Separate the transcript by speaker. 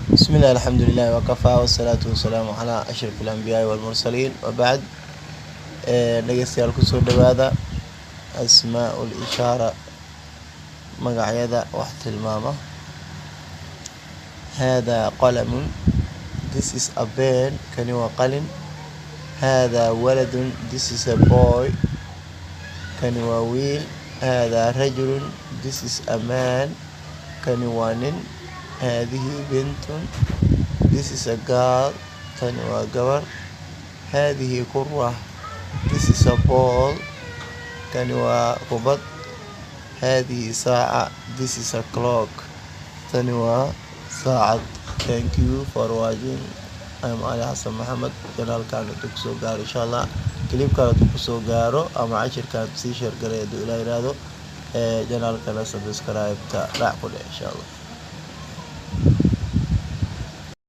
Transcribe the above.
Speaker 1: Bismillah, alxamdulilah wakafaa, wasalaatu wasalaamu calaa ashraf alambiyaai walmursaliin, wabacd. Dhegeystayaal, kusoo dhawaada asmaa ul ishaara, magacyada wax tilmaama. Haadaa qalamun. This is a pen. Kani waa qalin. Haadaa waladun. This is a boy. Kani waa wiil. Haadaa rajulun. This is a man. Kani waa nin. Haadihi bintun. This is a girl. Tani waa gabar. Haadihi kura. This is a ball. Kani waa kubad. Haadihi saaca. This is a clock. Tani waa saacad. Thank you for watching. I'm Ali Xasan Maxamed. Channelkan haduu kusoo gaaro, insha Allah, clipkan haduu kusoo gaaro ama cashirkan, sii share garay hadduu Ilaa yiraahdo. Channelkana subscribe-ta dhac ku dheh, insha Allah.